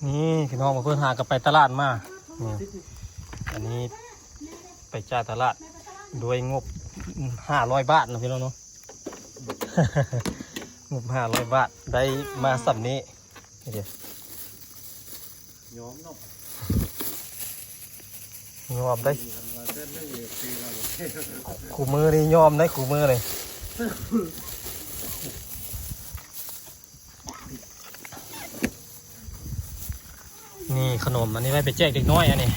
ນີ້ພີ່ນ້ອງ ເພິ່ນຫາກັນໄປຕະຫຼາດມາ. ນີ້ ອັນນີ້ໄປຈ່າຍຕະຫຼາດດ້ວຍງົບຫ້າຮ້ອຍບາດເນາະພີ່ນ້ອງເນາະ. ງົບຫ້າຮ້ອຍບາດ ໄດ້ມາສ່ຳນີ້. ນີ້ເດ້ ຍອມເນາະ ຍອມໄດ້ ຄູ່ມື້ນີ້ຍອມໄດ້ ຄູ່ມື້ນີ້. ນີ້ຂະໜົມ ອັນນີ້ໄວ້ໄປແຈກເດັກນ້ອຍ ອັນນີ້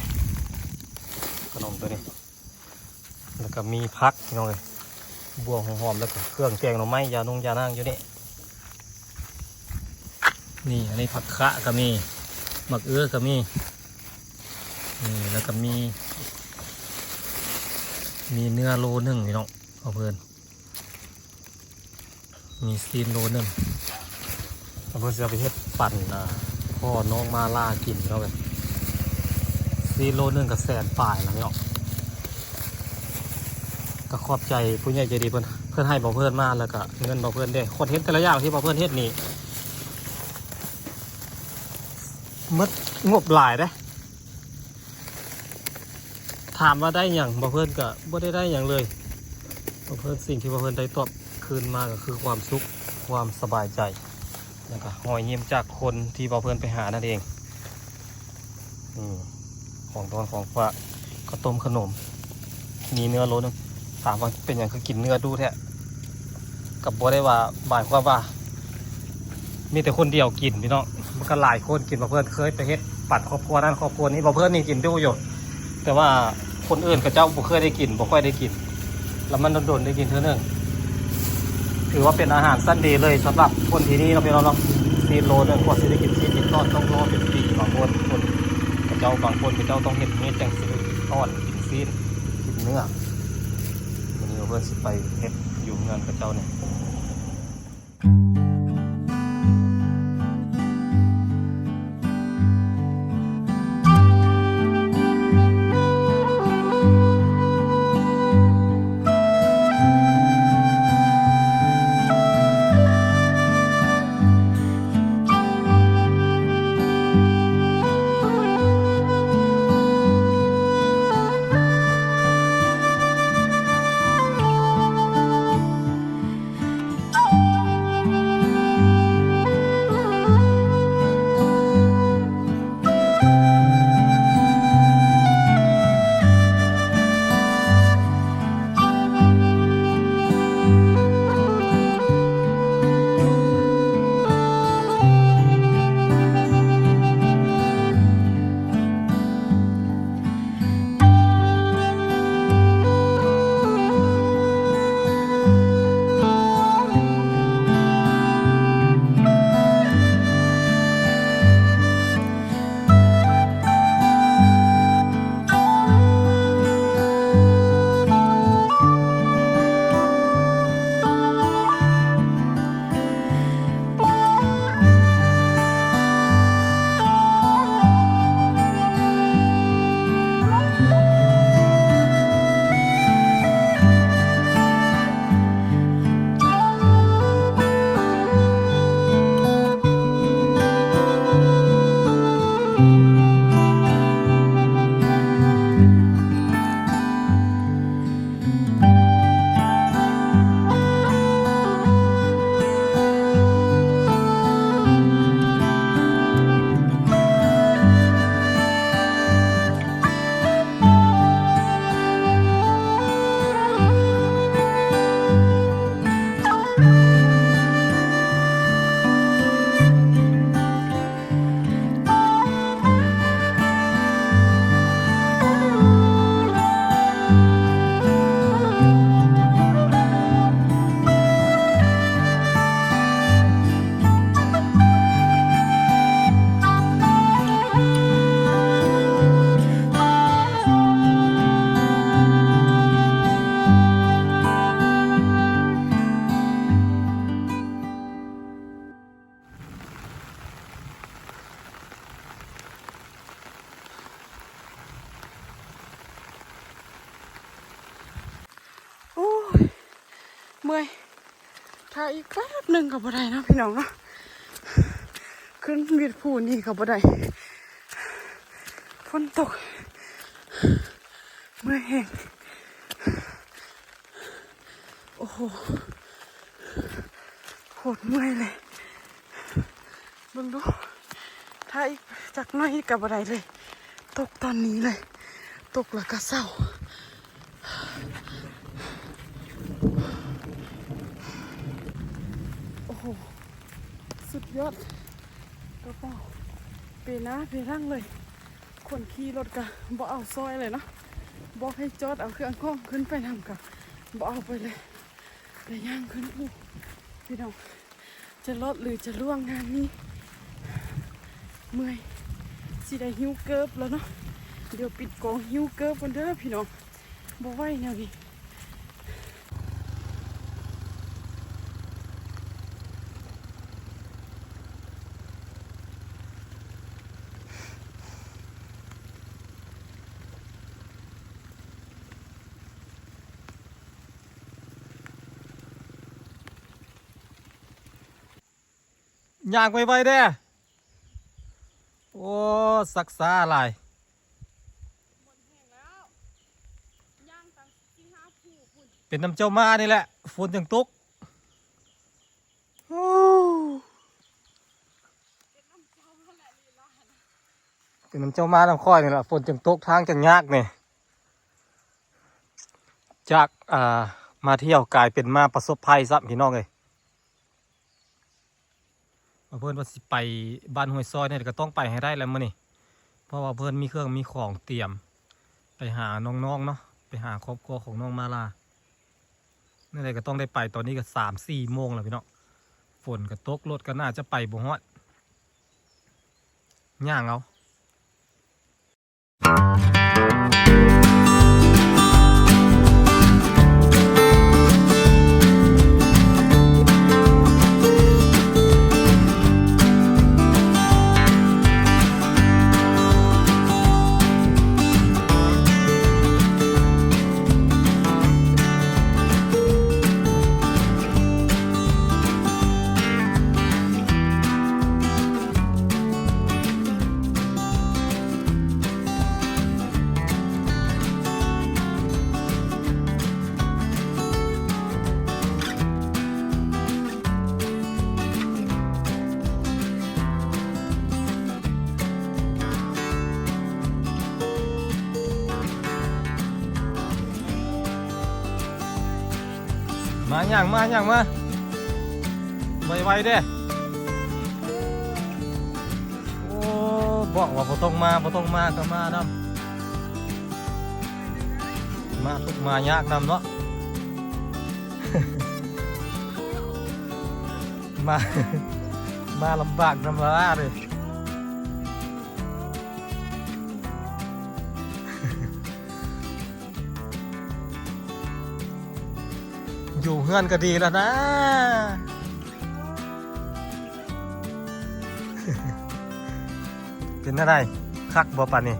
ຂະໜົມໂຕນີ້. ແລ້ວກໍມີຜັກພີ່ນ້ອງເອີຍ ບົວ ຫົວຫອມ ແລ້ວກໍເຄື່ອງແກງໜໍ່ໄມ້ ຢານົງຢານາງຢູ່ນີ້. ນີ້ ອັນນີ້ຜັກຂະກໍມີ ໝາກເອື້ອກໍມີ. ນີ້ ແລ້ວກໍມີ ມີເນື້ອໂລໜຶ່ງພີ່ນ້ອງ ເອົາເພິ່ນ ມີຊີ້ນໂລໜຶ່ງ ເພິ່ນຊິເອົາໄປເຮັດປັນ ອ່າ ພໍ່ນ້ອງມາລາກິນເນາະ. ຊີ້ນໂລໜຶ່ງກໍແສນປາຍແລ້ວເນາະ. ກໍຂອບໃຈຜູ້ໃຫຍ່ໃຈດີເພິ່ນ ເພິ່ນໃຫ້ບໍ່ເພິ່ນມາ ແລ້ວກໍເງິນບໍ່ເພິ່ນເດ້. ຄົນເຮັດແຕ່ລະຢ່າງທີ່ບໍ່ເພິ່ນເຮັດນີ້ ໝົດງົບຫຼາຍເດ້. ຖາມວ່າໄດ້ຫຍັງ ບໍ່ເພິ່ນກໍບໍ່ໄດ້ໄດ້ຫຍັງເລີຍ. ບໍ່ເພິ່ນ ສິ່ງທີ່ບໍ່ເພິ່ນໄດ້ຕອບຄືນມາກໍຄືຄວາມສຸກ ຄວາມສະບາຍໃຈ ແລ້ວກໍຮອຍຍິ້ມຈາກຄົນທີ່ບໍ່ເພິ່ນໄປຫານັ້ນເອງ. ນີ້ ຂອງດອນຂອງຝາກ ເຂົ້າຕົ້ມຂະໜົມ ມີເນື້ອໂລໜຶ່ງ. ຖາມວ່າເປັນຫຍັງຄືກິນເນື້ອດຸແທ້? ກໍບໍ່ໄດ້ວ່າ ໝາຍຄວາມວ່າ ມີແຕ່ຄົນດຽວກິນພີ່ນ້ອງ ມັນກໍຫຼາຍຄົນກິນ. ບໍ່ເພິ່ນເຄີຍໄປເຮັດປັນຄອບຄົວນັ້ນຄອບຄົວນີ້ ບໍ່ເພິ່ນນີ້ກິນດຸຢູ່ ແຕ່ວ່າຄົນອື່ນເຂົາເຈົ້າບໍ່ເຄີຍໄດ້ກິນ ບໍ່ຄ່ອຍໄດ້ກິນ ແລ້ວມັນດົນໆໄດ້ກິນເທື່ອໜຶ່ງ. ຖືວ່າເປັນອາຫານຊັ້ນດີເລີຍສຳລັບຄົນທີ່ນີ້ເນາະ ພີ່ນ້ອງເນາະ. ຊີ້ນໂລໜຶ່ງ ກວ່າຊິໄດ້ກິນຊີ້ນເປັນຕອນ ຕ້ອງລໍເປັນປີ. ບາງຄົນ ຄົນເຂົາເຈົ້າ ບາງຄົນເຂົາເຈົ້າຕ້ອງເຮັດມີດຈັ່ງຊິໄດ້ກິນຕອນ ກິນຊີ້ນ ກິນເນື້ອ. ມື້ນີ້ເພິ່ນຊິໄປເຮັດຢູ່ເຮືອນເຂົາເຈົ້ານີ້. ໂອ້ຍ ເມື່ອຍ ຖ້າອີກແປັບໜຶ່ງກໍບໍ່ໄດ້ເນາະ ພີ່ນ້ອງເນາະ. ຂຶ້ນວິດພູນີ້ກໍບໍ່ໄດ້ ຝົນຕົກ ເມື່ອຍແຮງ ໂອ້ໂຫ ໂຄດເມື່ອຍເລີຍ ເບິ່ງດູ ຖ້າອີກຈັກໜ້ອຍກໍບໍ່ໄດ້ເລີຍ ຕົກຕອນນີ້ເລີຍ ຕົກແລ້ວກໍເຊົາ. ໂອ້ໂຫ ສຸດຍອດ ກະເປົາເປໜ້າເປຫຼັງເລີຍ ຄົນຂີ່ລົດກະບໍ່ເອົາຊ່ອຍເລີຍເນາະ ບອກໃຫ້ຈອດເອົາເຄື່ອງຂອງຂຶ້ນໄປນຳກະບໍ່ເອົາໄປເລີຍ ແຕ່ຍ່າງຂຶ້ນພູ ພີ່ນ້ອງ. ຈະລອດຫຼືຈະລ່ວງງານນີ້ ເມື່ອຍ ຊິໄດ້ຫິ້ວເກີບແລ້ວເນາະ ດຽວປິດກອງຫິ້ວເກີບກ່ອນເດີພີ່ນ້ອງ ບໍ່ໄຫວແນວນີ້. ຍ່າງໄວໆເດ້ ໂອ້ ຊັກຊ້າຫຼາຍ ເປັນນຳເຈົ້າມານີ້ແຫຼະ ຝົນຈັ່ງຕົກ ໂອ້ ເປັນນຳເຈົ້າມານຳຂ້ອຍນີ້ແຫຼະ ຝົນຈັ່ງຕົກ ທາງຈັ່ງຍາກນີ້ ຈາກ ອ່າ ມາທ່ຽວກາຍເປັນມາປະສົບໄພຊ້ຳ ພີ່ນ້ອງເອີຍ. ວ່າເພິ່ນວ່າຊິໄປບ້ານຫ້ວຍຊອຍນີ້ ກໍຕ້ອງໄປໃຫ້ໄດ້ແລ້ວມື້ນີ້ ເພາະວ່າເພິ່ນມີເຄື່ອງມີຂອງຕຽມໄປຫານ້ອງໆເນາະ ໄປຫາຄອບຄົວຂອງນ້ອງມາລາ ແນວໃດກໍຕ້ອງໄດ້ໄປ ຕອນນີ້ກໍສາມສີ່ໂມງແລ້ວພີ່ນ້ອງ ຝົນກໍຕົກ ລົດກໍໜ້າຈະໄປບໍ່ຮອດ ຍ່າງເອົາ. ມາຍ່າງມາຍ່າງມາ ໄວໆເດ້ ໂອ້ ບອກວ່າບໍ່ຕ້ອງມາ ບໍ່ຕ້ອງມາກໍມານຳ ມາທຸກມາຍາກນຳເນາະ ມາ ມາລຳບາກນຳລາເດ້. ຢູ່ເຮືອນກໍດີແລ້ວນະ ເປັນແນວໃດ ຄັກບໍ່ປານນີ້?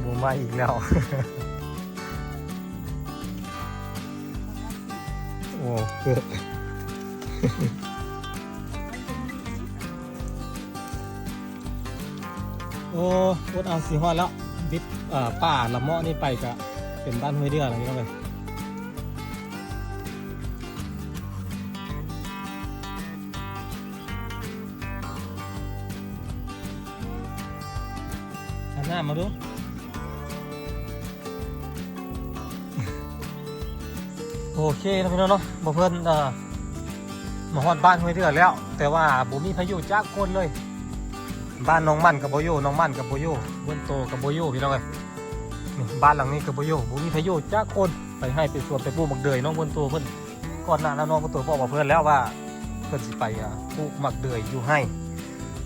ບໍ່ມາອີກແລ້ວ. ໂອ້ ເກີດ ໂອ້ ອົດເອົາ ຊິຮອດແລ້ວ ບິດ ເອີ ປ່າລະເມາະນີ້ໄປກະເປັນບ້ານຫ້ວຍເດືອແລ້ວພີ່ນ້ອງເອີຍ. ຫັນໜ້າມາດູ. ໂອເຄເນາະພີ່ນ້ອງເນາະ ບໍ່ເພິ່ນ ເອີ ມາຮອດບ້ານຫ້ວຍເດືອແລ້ວ ແຕ່ວ່າບໍ່ມີໃຜຢູ່ຈັກຄົນເລີຍ. ບ້ານນ້ອງໝັ້ນກໍບໍ່ຢູ່ ນ້ອງໝັ້ນກໍບໍ່ຢູ່ ເພິ່ນໂຕກໍບໍ່ຢູ່ພີ່ນ້ອງເອີຍ. ນີ້ ບ້ານຫຼັງນີ້ກໍບໍ່ຢູ່ ບໍ່ມີໃຜຢູ່ຈັກຄົນ ໄປໄຮ່ໄປສວນ ໄປປູກໝາກເດືອຍ. ນ້ອງເພິ່ນໂຕເພິ່ນ ກ່ອນໜ້ານັ້ນນ້ອງເພິ່ນໂຕບອກວ່າເພິ່ນແລ້ວວ່າ ເພິ່ນຊິໄປ ອ່າ ປູກໝາກເດືອຍຢູ່ໄຮ່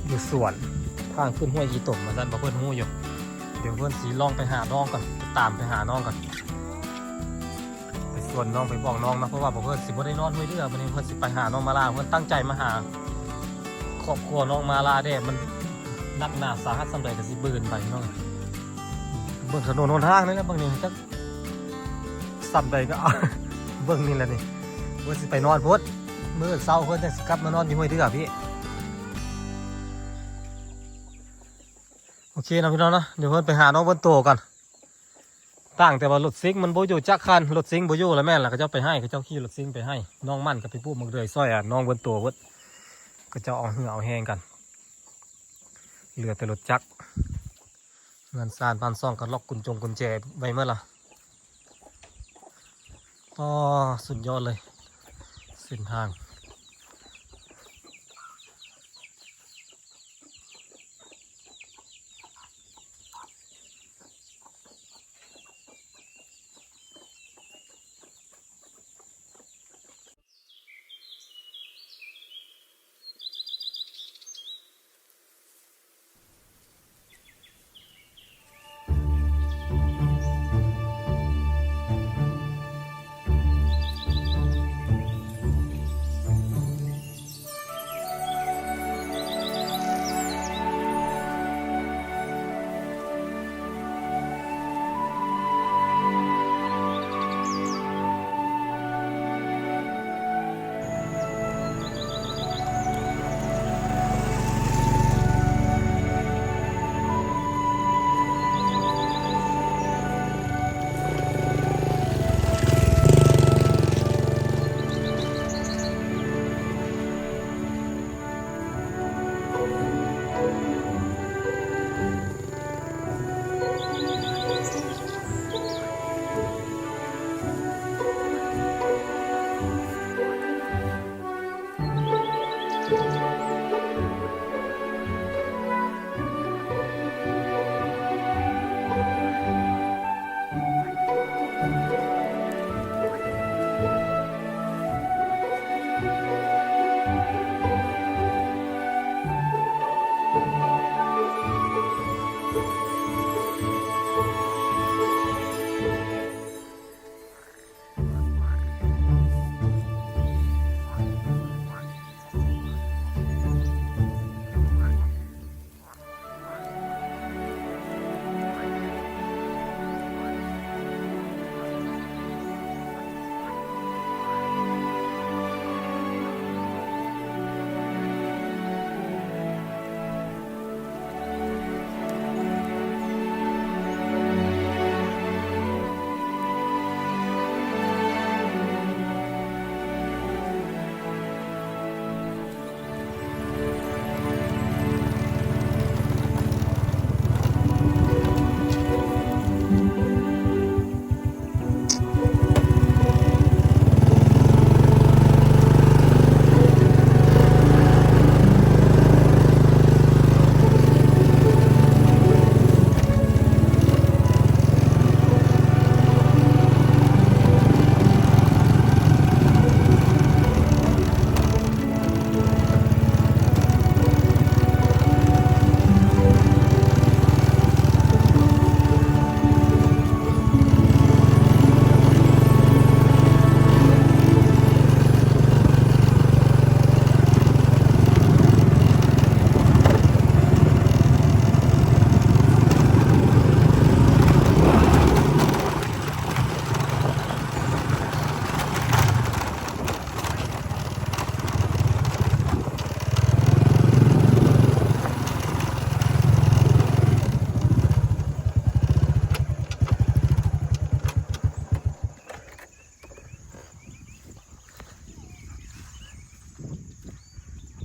ຢູ່ສວນ ທາງຂຶ້ນຫ້ວຍຂີ້ຕົມວ່າຊັ້ນ ບໍ່ເພິ່ນຮູ້ຢູ່. ດຽວເພິ່ນຊິລອງໄປຫານ້ອງກ່ອນ ໄປຕາມໄປຫານ້ອງກ່ອນ ໄປຊວນນ້ອງ ໄປບອກນ້ອງເນາະ ເພາະວ່າບໍ່ເພິ່ນຊິບໍ່ໄດ້ນອນຫ້ວຍເດືອ. ມື້ນີ້ເພິ່ນຊິໄປຫານ້ອງມາລາ ເພິ່ນຕັ້ງໃຈມາຫາຄອບຄົວນ້ອງມາລາເດ້. ມັນໜັກໜາສາຫັດສ່ຳໃດກໍຊິບືນໄປເນາະ. ເບິ່ງຖະໜົນຫົນທາງນີ້ແຫຼະ ເບິ່ງນີ້ຈັກ ສ່ຳໃດກໍເອົາ ເບິ່ງນີ້ແຫຼະນີ້ ເພິ່ນຊິໄປນອນພຸ້ນ ມື້ເຊົ້າເພິ່ນຈັ່ງຊິກັບມານອນຢູ່ຫ້ວຍເດືອພີ້. ໂອເຄເນາະພີ່ນ້ອງເນາະ ດຽວເພິ່ນໄປຫານ້ອງເວີນໂຕກ່ອນ. ຕ່າງແຕ່ວ່າລົດຊິງມັນບໍ່ຢູ່ຈັກຄັນ ລົດຊິງບໍ່ຢູ່ລະແມ່ນລະ ເຂົາເຈົ້າໄປໃຫ້ ເຂົາເຈົ້າຂີ່ລົດຊິງໄປໃຫ້ນ້ອງໝັ້ນ ກໍໄປປູກໝາກເດືອຍຊ່ອຍ ອາ ນ້ອງເວີນໂຕເບິດ ເຂົາເຈົ້າເອົາເຫື່ອເອົາແຮງກັນ ເຫຼືອແຕ່ລົດຈັກ ເຮືອນຊານບ້ານຊ່ອງກໍລັອກກຸນຈົງກຸນແຈໄວ້ໝົດລະ. ອໍ ສຸດຍອດເລີຍ ເສັ້ນທາງ.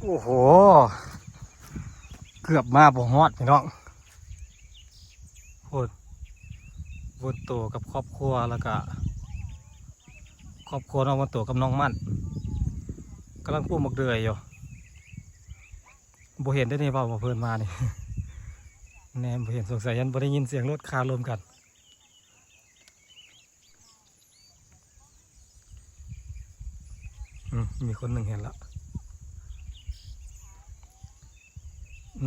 ໂອ້ໂຫ ເກືອບມາບໍ່ຮອດພີ່ນ້ອງ. ໂອ້ ເວີນໂຕກັບຄອບຄົວ ແລ້ວກະຄອບຄົວນ້ອງເວີນໂຕກັບນ້ອງໝັ້ນ ກຳລັງປູກໝາກເດືອຍຢູ່. ບໍ່ເຫັນເດ້ນີ້ ເວົ້າວ່າເພິ່ນມານີ້ ແນມບໍ່ເຫັນ ສົງໄສຍັງບໍ່ໄດ້ຍິນສຽງລົດຄາລົມກັນ. ອືມ ມີຄົນໜຶ່ງເຫັນລະ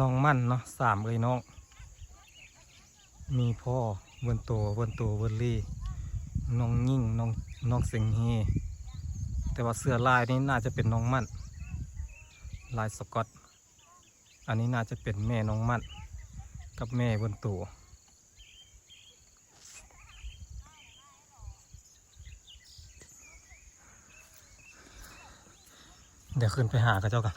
ນ້ອງໝັ້ນເນາະ ສາມເອື້ອຍນ້ອງ ມີພໍ່ເວີນໂຕ ເວີນໂຕ ເວີນລີ ນ້ອງຍິງ ນ້ອງ ນ້ອງເສັງເຮ ແຕ່ວ່າເສື້ອລາຍນີ້ໜ້າຈະເປັນນ້ອງໝັ້ນ ລາຍສະກອດ. ອັນນີ້ໜ້າຈະເປັນແມ່ນ້ອງໝັ້ນກັບແມ່ເວີນໂຕ. ດຽວຂຶ້ນໄປຫາເຂົາເຈົ້າກ່ອນ.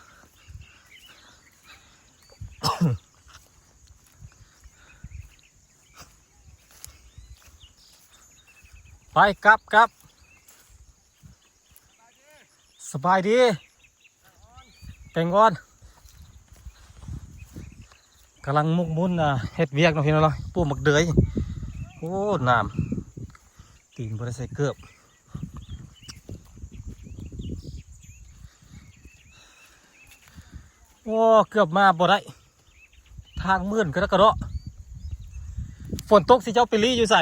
ໄປ ກັບ ກັບ ສະບາຍດີ ແຕງອ່ອນ ກຳລັງໝົກໝຸ່ນ ອ່າ ເຮັດວຽກເນາະ ພີ່ນ້ອງເນາະ ປູກໝາກເດືອຍ. ໂອ້ ນ້ຳ ຕີນບໍ່ໄດ້ໃສ່ເກີບ. ໂອ້ ເກືອບມາບໍ່ໄດ້ ທາງມື່ນກະດະກະເດາະ. ຝົນຕົກຊິເຈົ້າໄປລີ້ຢູ່ໃສ?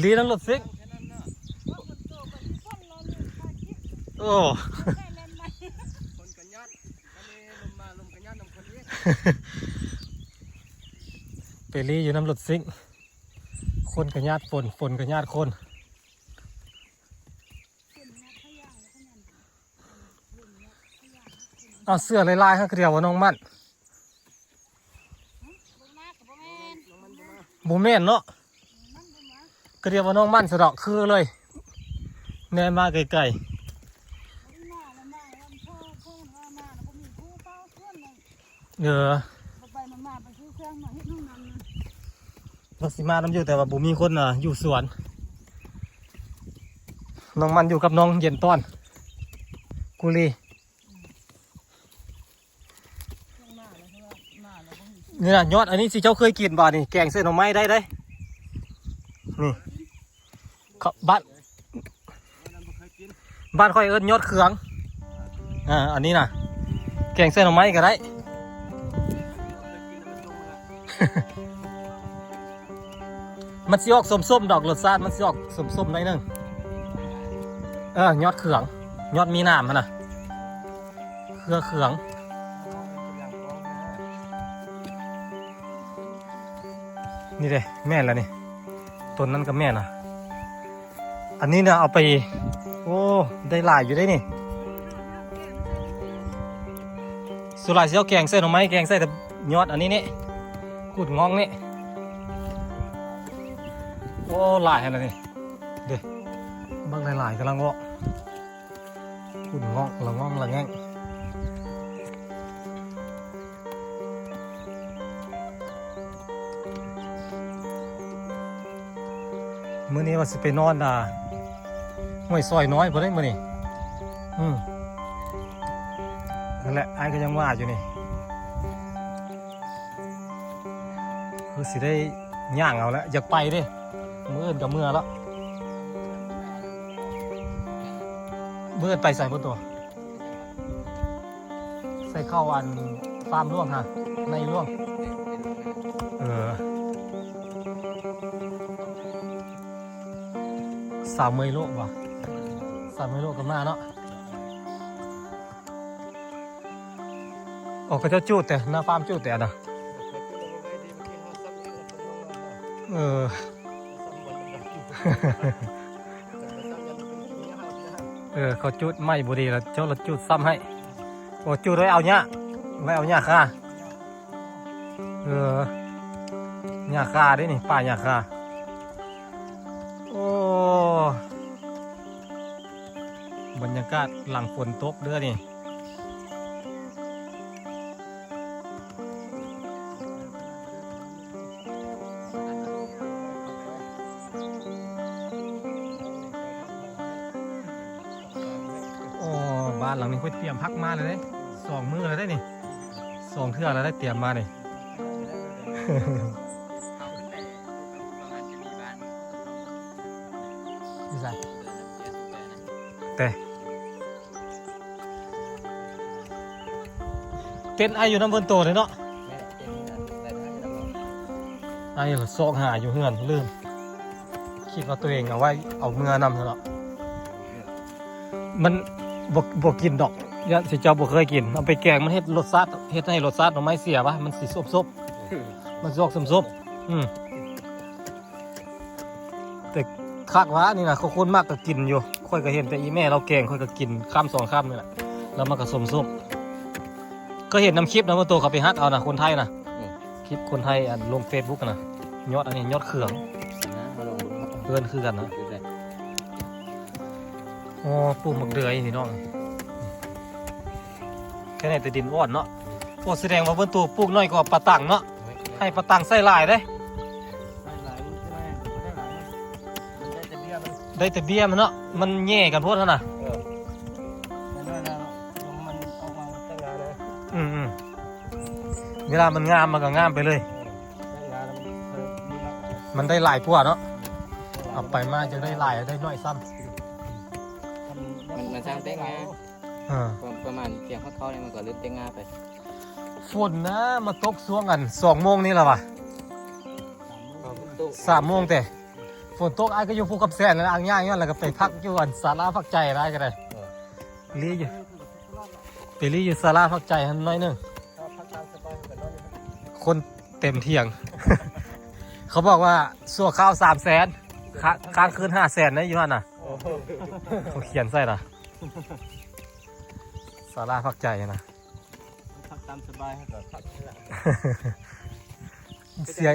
ລີ້ນຳລົດຊິງ. ໂອ້ ໄປລີ້ຢູ່ນຳລົດຊິງ. ຄົນກະຍາດຝົນ ຝົນກະຍາດຄົນ. ເອົາເສື້ອຫຼາຍໆ ຫາກະດຽວວ່ານ້ອງມັນ ບໍ່ແມ່ນເນາະ ກະດຽວວ່ານ້ອງມັນສະດອກ ຄືເລີຍ ແນມມາໄກໆ. ເອີ ໄປມາ ໄປຊື້ເຄື່ອງມາເຮັດຫ້ອງນ້ຳນະ ວ່າຊິມານຳຢູ່ ແຕ່ວ່າບໍ່ມີຄົນ ອ່າ ຢູ່ສວນ. ນ້ອງມັນຢູ່ກັບນ້ອງເຢັນຕອນ ກູລີ. ນີ້ນະ ຍອດອັນນີ້ຊິເຈົ້າເຄີຍກິນບໍ່ນີ້? ແກງໃສ່ໜໍ່ໄມ້ໄດ້ເດ້ ນີ້. ເຂົາ ບ້ານ ບ້ານຂ້ອຍເອີ້ນຍອດເຂືອງ. ອ່າ ອັນນີ້ນະ ແກງໃສ່ໜໍ່ໄມ້ກະໄດ້. ມັນຊິອອກສົ້ມໆ ດອກ ລົດຊາດມັນຊິອອກສົ້ມໆ ໜ້ອຍໜຶ່ງ. ເອີ ຍອດເຂືອງ ຍອດມີໜາມຫັ້ນນະ ເຄືອເຂືອງ. ນີ້ເດ້ ແມ່ນລະນີ້ ຕົ້ນນັ້ນກະແມ່ນນະ. ອັນນີ້ນະ ເອົາໄປ ໂອ້ ໄດ້ຫຼາຍຢູ່ເດ້ນີ້. ສ່ວນຫຼາຍຊິເອົາແກງໃສ່ໜໍ່ໄມ້ ແກງໃສ່ແຕ່ຍອດອັນນີ້ນີ້ ກຸດງອງນີ້. ໂອ້ ຫຼາຍຫັ້ນລະນີ້ ເດ້ ບັກຫຼາຍໆ ກຳລັງອອກ. ຂຸ້ນງອກລະງອງລະແງງ. ມື້ນີ້ວ່າຊິໄປນອນ ອ່າ ຫ້ວຍຊອຍນ້ອຍພຸ້ນເດ້ມື້ນີ້. ອືມ ນັ້ນແຫຼະ ອ້າຍກະຍັງວ່າຢູ່ນີ້. ຄືຊິໄດ້ຍ່າງເອົາແຫຼະ ຢາກໄປເດ້. ມື້ອື່ນກະເມືອລະ. ມື້ອື່ນໄປໃສພຸ້ນຕົວະ? ໃສ່ເຂົ້າອັນຟາມຫຼວງຫາ ໃນຫຼວງ. ເອີ ສາວເມຍໂລະບໍ່? ສາວເມຍໂລະກະມາເນາະ. ໂອ ເຂົາເຈົ້າຈູດແຕ່ ໜ້າຟາມຈູດແຕ່ນະ. ເອີ ເອີ ເຂົາຈູດໄມ້ບໍ່ດີລະ ເຈົ້າລະຈູດຊ້ຳໃຫ້. ໂອ ຈູດໄວ້ເອົາຫຍ້າ ໄວ້ເອົາຫຍ້າຄາ. ເອີ ຫຍ້າຄາເດ້ນີ້ ປ່າຫຍ້າຄາ. ໂອ້ ບັນຍາກາດຫຼັງຝົນຕົກເດີ້ນີ້. ໂອ້ ບ້ານຫຼັງນີ້ຂ້ອຍຕຽມຜັກມາແລ້ວເດ້ ສອງມື້ແລ້ວເດ້ນີ້ ສອງເທື່ອແລ້ວໄດ້ຕຽມມານີ້. ຢູ່ໃສ? ແຕ່ ເຕັນໄອຢູ່ນຳເພິ່ນໂຕເດ້ເນາະ. ໄອຊອກຫາຢູ່ເຮືອນ ລືມ ຄິດວ່າໂຕເອງເອົາໄວ້ ເອົາເມືອນຳຊັ້ນເນາະ. ມັນບໍ່ ບໍ່ກິນດອກ ຢ້ານຊິເຈົ້າບໍ່ເຄີຍກິນ. ເອົາໄປແກງ ມັນເຮັດລົດຊາດ ເຮັດໃຫ້ລົດຊາດໜໍ່ໄມ້ເສຍວະ ມັນຊິສົບໆ ມັນຊິອອກສົ້ມໆ. ອືມ ແຕ່ຄັກຫວານີ້ນະ ຄົນມັກກະກິນຢູ່. ຂ້ອຍກະເຫັນແຕ່ອີ່ແມ່ລາວແກງ ຂ້ອຍກະກິນຄຳສອງຄຳນີ້ແຫຼະ ລະມັນກະສົ້ມໆ. ເຄີຍເຫັນນຳຄລິບນະ ວ່າໂຕເຂົາໄປຮັກເອົານະ ຄົນໄທນະ. ອືມ ຄລິບຄົນໄທ ອັນ ລົງເຟສບຸກນະ ຍອດອັນນີ້ ຍອດເຂືອງ ນະ ເພິ່ນຄືກັນນະ. ໂອ້ ປູກໝາກເດືອຍພີ່ນ້ອງ ແຄ່ໃນແຕ່ດິນອ່ອນເນາະ. ໂອ້ ສະແດງວ່າເພິ່ນປູກ ປູກໜ້ອຍກວ່າປາຕັງເນາະ. ໃຫ້ປາຕັງໃສ່ຫຼາຍເດ້. ໄດ້ແຕ່ເບ້ຍມັນເນາະ ມັນແຍ່ກັນໂພດຫັ້ນນະ. ເອີ ແຕ່ນ້ອຍແລ້ວເນາະ ມັນອອກມາມັນແຕ່ງງານນະ. ອືມໆ ເວລາມັນງາມມັນກໍງາມໄປເລີຍ. ເອີ ແຕ່ງງານແລ້ວມັນ ມັນໄດ້ຫຼາຍກວ່າເນາະ. ເອີ ເອົາໄປມາຈະໄດ້ຫຼາຍໄດ້ໜ້ອຍຊ້ຳ. ມັນ ມັນຊ່າງແຕ່ງງານ. ເອີ ປະ ປະມານທ່ຽງເຂົ້າໆນີ້ມັນກໍເລີ່ມແຕ່ງງາໄປ. ຝົນນະມາຕົກຊ່ວງອັນສອງໂມງນີ້ລະວະ. ສາມໂມງແຕ່ ຝົນຕົກ ອ້າຍກໍຢູ່ພູຄຳແສນນັ້ນ ອ້າຍຍ້າຍຍ້ອນ ແລ້ວກໍໄປພັກຢູ່ອັນສາລາພັກໃຈ ອ້າຍກໍໄດ້. ເອີ ລີ້ຢູ່ ໄປລີ້ຢູ່ສາລາພັກໃຈຫັ້ນໜ້ອຍໜຶ່ງ. ຄົນເຕັມທ່ຽງ ເຂົາບອກວ່າຊົ່ວຄາວສາມແສນ ຄ້າງ ຄ້າງຄືນຫ້າແສນນະ ຢູ່ຫັ້ນນະ. ໂອ້ ເຂົາຂຽນໃສ່ນະ ສາລາພັກໃຈນະ. ພັກຕາມສະບາຍ ເຮົາກໍພັກ ເສຍ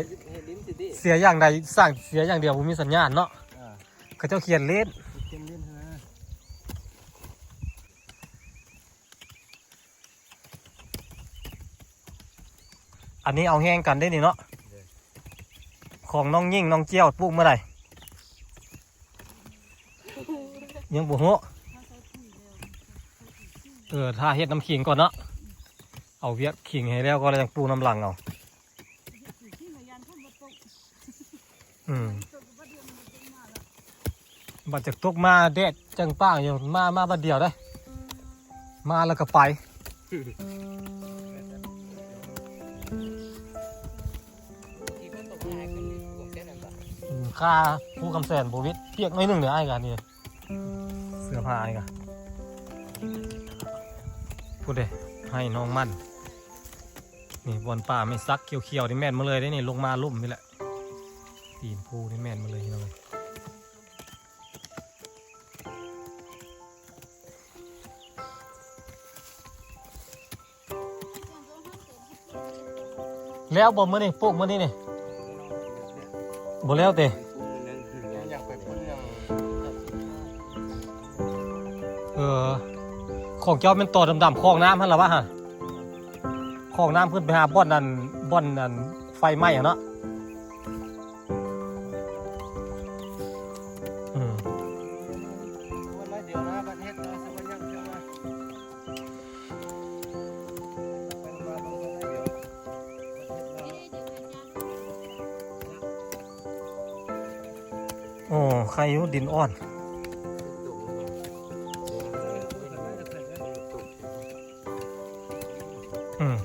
ເສຍຢ່າງໃດສ້າງ ເສຍຢ່າງດຽວ ບໍ່ມີສັນຍານເນາະ. ເອີ ເຂົາເຈົ້າຂຽນເລນ ຂຽນເລນນະ. ອັນນີ້ເອົາແຮງກັນເດ້ນີ້ເນາະ. ຂອງນ້ອງຍິງ ນ້ອງຈ້ຽວ ປູກເມື່ອໃດ ຍັງບໍ່ຮູ້. ເອີ ຖ້າເຮັດນ້ຳຂີງກ່ອນເນາະ ເອົາວຽກຂີງໃຫ້ແລ້ວກໍ ແລ້ວຈັ່ງປູກນຳຫຼັງເອົາ. ອືມ ບັດຈັກຕົກມາແດດຈັ່ງປ້າງຢູ່ ມາ ມາບັດດຽວເດ້ ມາແລ້ວກໍໄປ. ອືມ ຄ່າພູຄຳແສນບໍ່ວິດ ປຽກໜ້ອຍໜຶ່ງເດ້ ອ້າຍກະນີ້ ເສື້ອຜ້າອ້າຍກະ ພຸ້ນເດ້ ໄຮ່ນ້ອງມັນ. ນີ້ບ່ອນປ່າໄມ້ສັກຂຽວໆນີ້ແມ່ນໝົດເລີຍເດ້ນີ້ ລົງມາລຸ່ມນີ້ແຫຼະ ຕີນພູນີ້ແມ່ນໝົດເລີຍພີ່ນ້ອງ. ແລ້ວບໍ່ມື້ນີ້ ປູກມື້ນີ້ນີ້ ບໍ່ແລ້ວເຕ? ເອີ ຂອງເຈົ້າແມ່ນຕໍດຳໆ ຄອງນ້ຳຫັ້ນລະວະຫັ້ນ ຄອງນ້ຳຂຶ້ນໄປຫາບ່ອນນັ້ນ ບ່ອນນັ້ນໄຟໄໝ້ຫັ້ນເນາະ. ອືມ ໂອ້ ໄຄຢູ່ ດິນອ່ອນ. ອືມ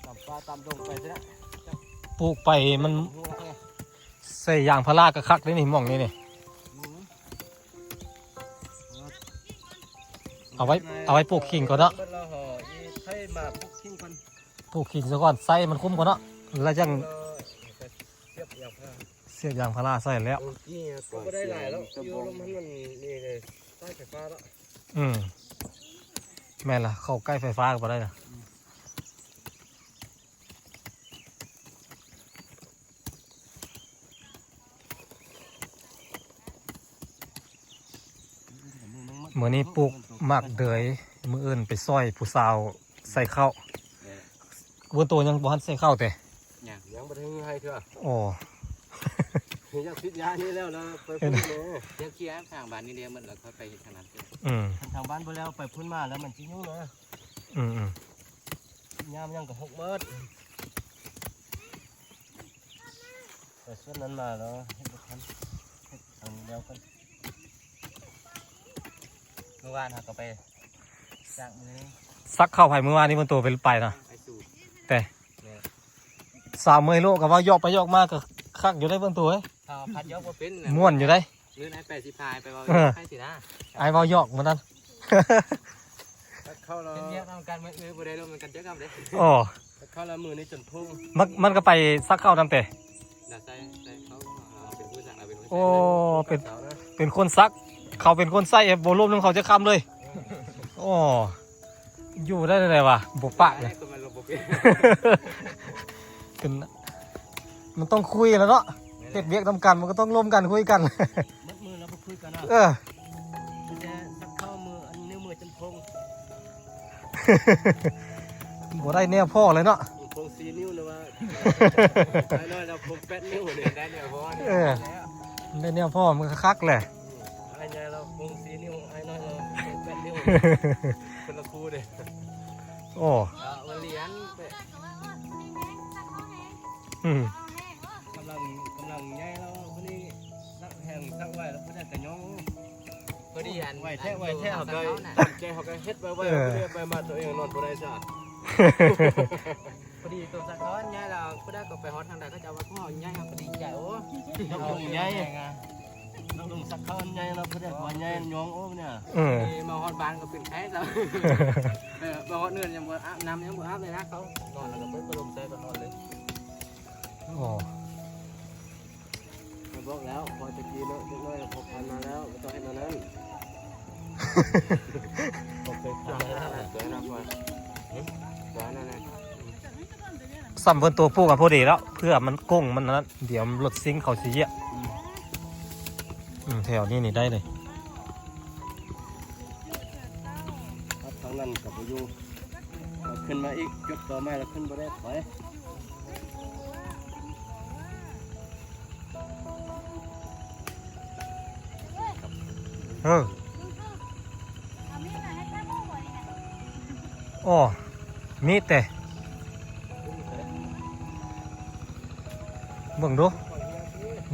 ຕາມປ່າຕາມດົງໄປຊີ້ນະ ປູກໄປມັນ ໃສ່ຢາງພາລາກໍຄັກເດ້ນີ້ ໝ່ອງນີ້ນີ້. ເອົາໄວ້ ເອົາໄວ້ປູກຂີງກ່ອນເນາະ ປູກຂີງຊະກ່ອນ ໃສ່ມັນຄຸ້ມກ່ອນເນາະ ແລ້ວຈັ່ງສຽບຢາງພາລາໃສ່ແລ້ວ. ກໍບໍ່ໄດ້ຫຼາຍແລ້ວ ຢູ່ລຸ່ມຫັ້ນມັນມີສາຍໄຟຟ້າແລ້ວ. ອືມ ແມ່ນລະ ເຂົ້າໃກ້ໄຟຟ້າກໍບໍ່ໄດ້ນະ. ມື້ນີ້ປູກໝາກເດືອຍ ມື້ອື່ນໄປຊ່ອຍຜູ້ສາວໃສ່ເຂົ້າ. ເບິ່ງໂຕຍັງບໍ່ທັນໃສ່ເຂົ້າເຕ? ຍັງ ຍັງບໍ່ໄດ້ໃຫ້ເທື່ອ. ໂອ້ ຢາກສີດຢານີ້ແລ້ວ ແລ້ວໄປພຸ້ນເດີ ຢາກເຄຍທາງບ້ານນີ້ແລ້ວໝົດ ແລ້ວຄ່ອຍໄປເຮັດທາງນັ້ນ. ອືມ ຄັນທາງບ້ານບໍ່ແລ້ວ ໄປພຸ້ນມາແລ້ວມັນຊິຫຍຸ້ງເນາະ. ອືມໆ ຍາມຍັງກໍຫົກໝົດ ແຕ່ສ່ວນນັ້ນມາແລ້ວເຮັດບໍ່ທັນ ເຮັດອັນດຽວກັນ. ມື້ວານເຮົາກໍໄປ ສັກເຂົ້າໃຜມື້ວານນີ້ ເບິ່ງໂຕໄປ ໄປເນາະ ໄປສູດແຕ່ ແມ່ນ ສາວເມຍໂລກກໍເວົ້າຢອກໄປຢອກມາກໍຄັກຢູ່ໄດ໋ ເບິ່ງໂຕເອີຍ. ເຮົາພັດຢອກບໍ່ເປັນ ມ່ວນຢູ່ໄດ໋. ເງິນໃຫ້ແປດສິບພັນ ອ້າຍໄປເວົ້າ ເອີ ໃຫ້ສິນະ ອ້າຍເວົ້າຢອກມື້ນັ້ນ. ເຂົ້າແລ້ວ ເຮັດວຽກນຳກັນ ມື້ອື່ນບໍ່ໄດ້ລົມນຳກັນຈັກກຳເດ້. ໂອ້ ເຂົ້າແລ້ວມື້ນີ້ຈົນພຸ້ງ ມັນ ມັນກໍໄປສັກເຂົ້ານຳແຕ່ ໃສ່ ໃສ່ເຂົ້າ ເປັນຜູ້ສັກ ເປັນຜູ້ໃສ່. ໂອ້ ເປັນ ເປັນຄົນສັກ ເຂົາເປັນຄົນໃສ່ ບໍ່ລົມນຳເຂົາຈັກຄຳເລີຍ. ໂອ້ ຢູ່ໄດ້ແນວໃດວະ ບໍ່ປະເລີຍ. ເປັນ ມັນຕ້ອງຄຸຍແລ້ວເນາະ ເຮັດວຽກນຳກັນ ມັນກໍຕ້ອງລົມກັນ ຄຸຍກັນ. ໝົດມື້ແລ້ວບໍ່ຄຸຍກັນເນາະ. ເອີ ມີແຕ່ສັກເຂົ້າມື ອັນນິ້ວມືຈົນໂພງ ບໍ່ໄດ້ແນວພໍ້ເລີຍເນາະ. ໂພງສີ່ນິ້ ອ້າຍນ້ອຍລາວຄົງແປດນິ້ວນີ້ ໄດ້ແນວພໍນີ້ ເອີ ໄດ້ແນວພໍ ມັນກໍຄັກແຫຼະ. ອ້າຍໃຫຍ່ລາວຄົງສີ່ນິ້ວ ອ້າຍນ້ອຍລາວຄົງແປດນິ້ວ ຄົນລະຄູ່ເດ້. ໂອ້ ເອີ ວ່າລຽນ ອືມ ກຳລັງ ກຳລັງໃຫຍ່ແລ້ວ ຜູ້ນີ້ສັກແຮງສັກໄວແລ້ວ ຜູ້ໃດກະຍ້ອງ. ພໍດີອັນ ໄວແທ້ ໄວແທ້ ເຮົາກໍຕັ້ງໃຈ ເຮົາກໍເຮັດໄວໆ ເອີ ໄວໆ ມາຕົວເອງນອນບໍ່ໄດ້ຊະ. ພໍດີຕົວສະທ້ອນໃຫຍ່ແລ້ວ ຜູ້ໃດກໍໄປຮອດທາງໃດ ເຂົາເຈົ້າວ່າ ພໍ່ໃຫຍ່ ເຮົາກໍດີໃຈ. ໂອ້ ນ້ອງລຸງໃຫຍ່ ນ້ອງລຸງສັກທ້ອນໃຫຍ່ແລ້ວ ຜູ້ໃດກໍວ່າໃຫຍ່ຍ້ອງ. ໂອ້ ເນຍ ເອີ ມາຮອດບ້ານກໍເປັນໄຂ້ຊະ. ເອີ ມາຮອດເຮືອນຍັງບໍ່ອາບນ້ຳ ຍັງບໍ່ອາບເລີຍນະ ເຂົານອນແລ້ວກໍເປີດພັດລົມໃສ່ກໍນອນເລີຍ. ອໍ ຂ້ອຍບອກແລ້ວ ຂ້ອຍຕະກີ້ເນາະ ເດັກນ້ອຍເຂົາຜ່ານມາແລ້ວ ບໍ່ຕ້ອງເຮັດແນວນັ້ນ. ເຂົາເຄີຍຜ່ານມາແລ້ວ ສວຍນະ ສວຍນະ ສວຍນະ. ສ່ຳເພິ່ນໂຕປູກອະ ພໍດີແລ້ວ ເພື່ອມັນກົງ ມັນນັ້ນ ດຽວລົດຊິງເຂົາຊິຢຽບ. ອືມ ອືມ ແຖວນີ້ນີ້ໄດ້ເລີຍ. ທາງນັ້ນກໍບໍ່ຢູ່ ຂຶ້ນມາອີກ ຈຸດຕໍ່ໄມ້ແລ້ວຂຶ້ນບໍ່ໄດ້ ຖອຍ. ເອີ ອໍ ມີດແຕ່ ເບິ່ງດູ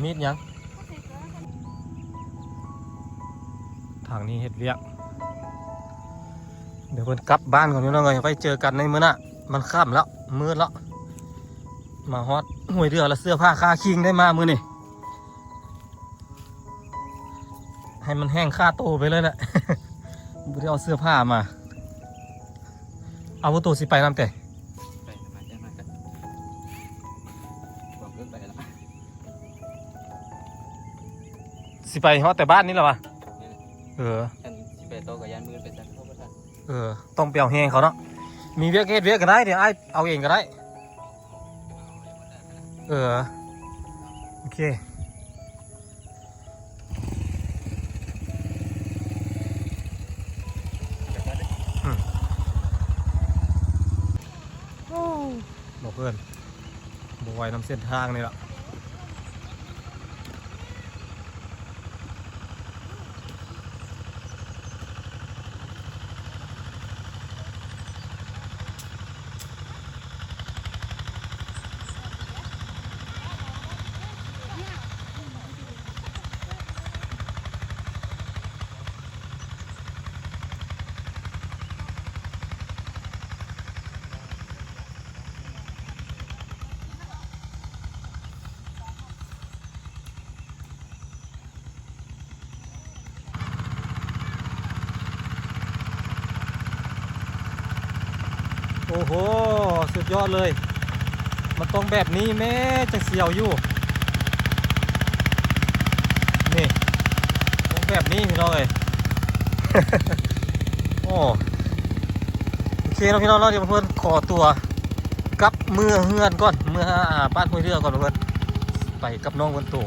ມີດຫຍັງ? ທາງນີ້ເຮັດວຽກ ດຽວເພິ່ນກັບບ້ານກ່ອນ ພີ່ນ້ອງເອີຍ ໄວ້ເຈີກັນໃນມື້ໜ້າ. ມັນຄ່ຳແລ້ວ ມືດແລ້ວ ມາຮອດຫ້ວຍເດືອແລ້ວ ເສື້ອຜ້າຄາຄີງໄດ້ມາມື້ນີ້. ໃຫ້ມັນແຫ້ງຄາໂຕໄປເລີຍແຫຼະ ບໍ່ໄດ້ເອົາເສື້ອຜ້າມາ. ເອົາ ໂຕຊິໄປນຳແຕ່ ໄປນຳ ມາ ມາ ບອກເພິ່ນໄປແລ້ວ ຊິໄປຮອດແຕ່ບ້ານນີ້ແຫຼະວະ. ເອີ ຄັນຊິໄປຕໍ່ກໍຢ້ານມື້ໄປຊັ້ນ ເຂົາບໍ່ທັນ. ເອີ ຕ້ອງໄປເອົາແຮງເຂົາເນາະ ມີວຽກເຮັດວຽກກໍໄດ້ ດຽວອ້າຍເອົາເອງກໍໄດ້. ເອີ ໂອເຄ ອືມ ໂອ້ ບໍ່ເພິ່ນ ບໍ່ໄຫວນຳເສັ້ນທາງນີ້ລະ. ໂອ້ໂຫ ສຸດຍອດເລີຍ ມັນຕ້ອງແບບນີ້ແມ້ ຈັ່ງຊິເອົາຢູ່ ນີ້ ຕ້ອງແບບນີ້ ພີ່ນ້ອງເອີຍ. ໂອ້ ໂອເຄເນາະ ພີ່ນ້ອງເນາະ ດຽວເພິ່ນຂໍຕົວກັບເມືອເຮືອນກ່ອນ ເມືອ ອາ ບ້ານຫ້ວຍເດືອກ່ອນ ເພິ່ນໄປກັບນ້ອງເພິ່ນໂຕ.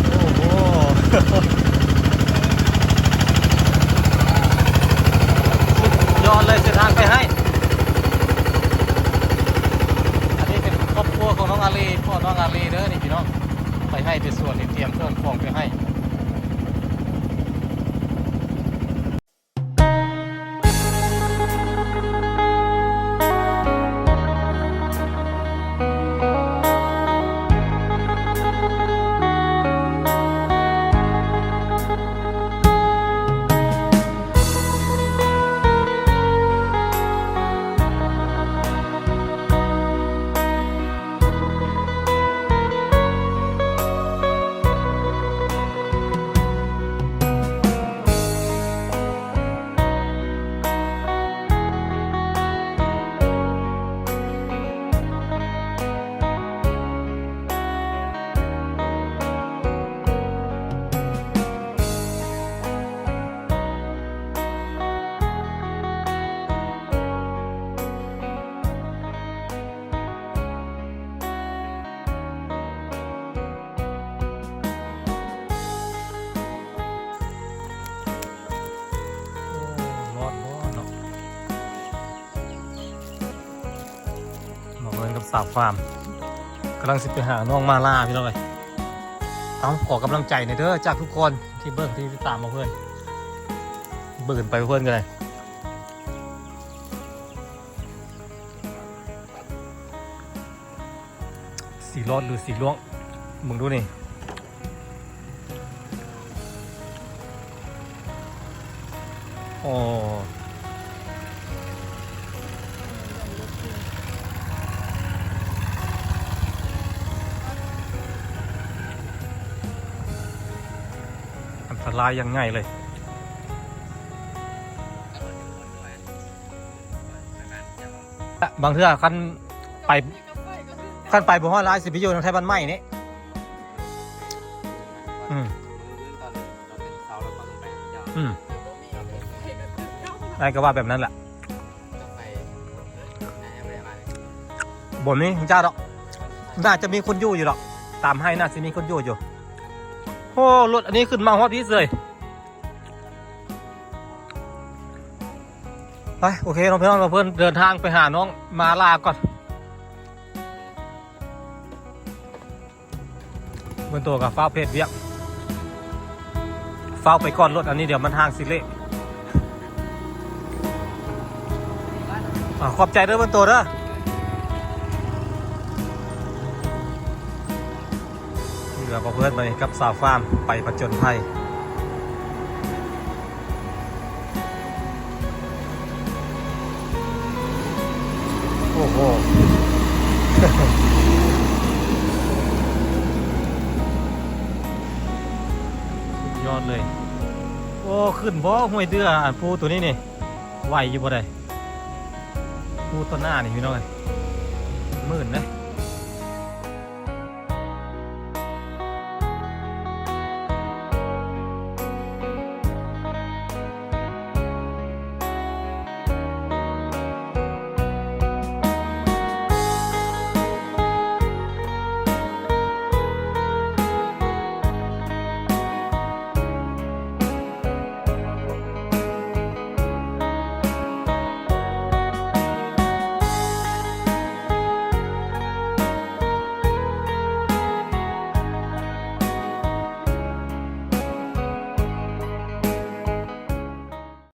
ໂອ້ໂຫ ສຸດຍອດເລີຍ ເສັ້ນທາງໄປໄຮ່. ອັນນີ້ເປັນຄອບຄົວຂອງນ້ອງອາລີ ພໍ່ນ້ອງອາລີເດີນີ້ພີ່ນ້ອງ ໄປໄຮ່ໄປສວນນີ້ ຕຽມເຄື່ອງຂອງໄປໄຮ່. ເພິ່ນກັບສາວຟາມ ກຳລັງຊິໄປຫານ້ອງມາລາ ພີ່ນ້ອງເອີຍ. ເອົາ ຂໍກຳລັງໃຈແດ່ເດີ ຈາກທຸກຄົນທີ່ເບິ່ງ ທີ່ຕິດຕາມມາເພິ່ນ ເບິ່ງໄປເພິ່ນກໍໄດ້. ຊິລອດຫຼືຊິລ່ວງ ເບິ່ງດູນີ້. ອໍ ອັນຕະລາຍຢ່າງໃຫຍ່ເລີຍ. ບາງເທື່ອຄັນໄປ ຄັນໄປບໍ່ຮອດລາວ ຊິໄປຢູ່ນຳໄທບ້ານໃໝ່ນີ້. ອືມ ອືມ ອ້າຍກໍວ່າແບບນັ້ນແຫຼະ. ບໍ່ມີຈັກດອກ ໜ້າຈະມີຄົນຢູ່ຢູ່ດອກ ຕາມໄຮ່ໜ້າຊິມີຄົນຢູ່ຢູ່. ໂອ້ ລົດອັນນີ້ຂຶ້ນມາຮອດພີ້ເສີຍ. ໄປ ໂອເຄເນາະ ພີ່ນ້ອງເນາະ ເພິ່ນເດີນທາງໄປຫານ້ອງມາລາກ່ອນ. ເບິ່ງໂຕກໍຟ້າວເຮັດວຽກ ຟ້າວໄປກ່ອນ ລົດອັນນີ້ດຽວມັນຮ່າງຊິເລະ. ອາ ຂອບໃຈເດີເບິ່ງໂຕເດີ. ເຫຼືອບໍ່ເພິ່ນບາດນີ້ກັບສາວຟາມໄປຜະຈົນໄພ. ໂອ້ໂຫ ສຸດຍອດເລີຍ. ໂອ້ ຂຶ້ນບໍ່ຫ້ວຍເດື່ອ ອັນພູໂຕນີ້ນີ້ ໄຫວຢູ່ບໍ່ໄດ໋ ພູຕໍ່ໜ້ານີ້ ພີ່ນ້ອງເອີຍ ມື່ນເດ້.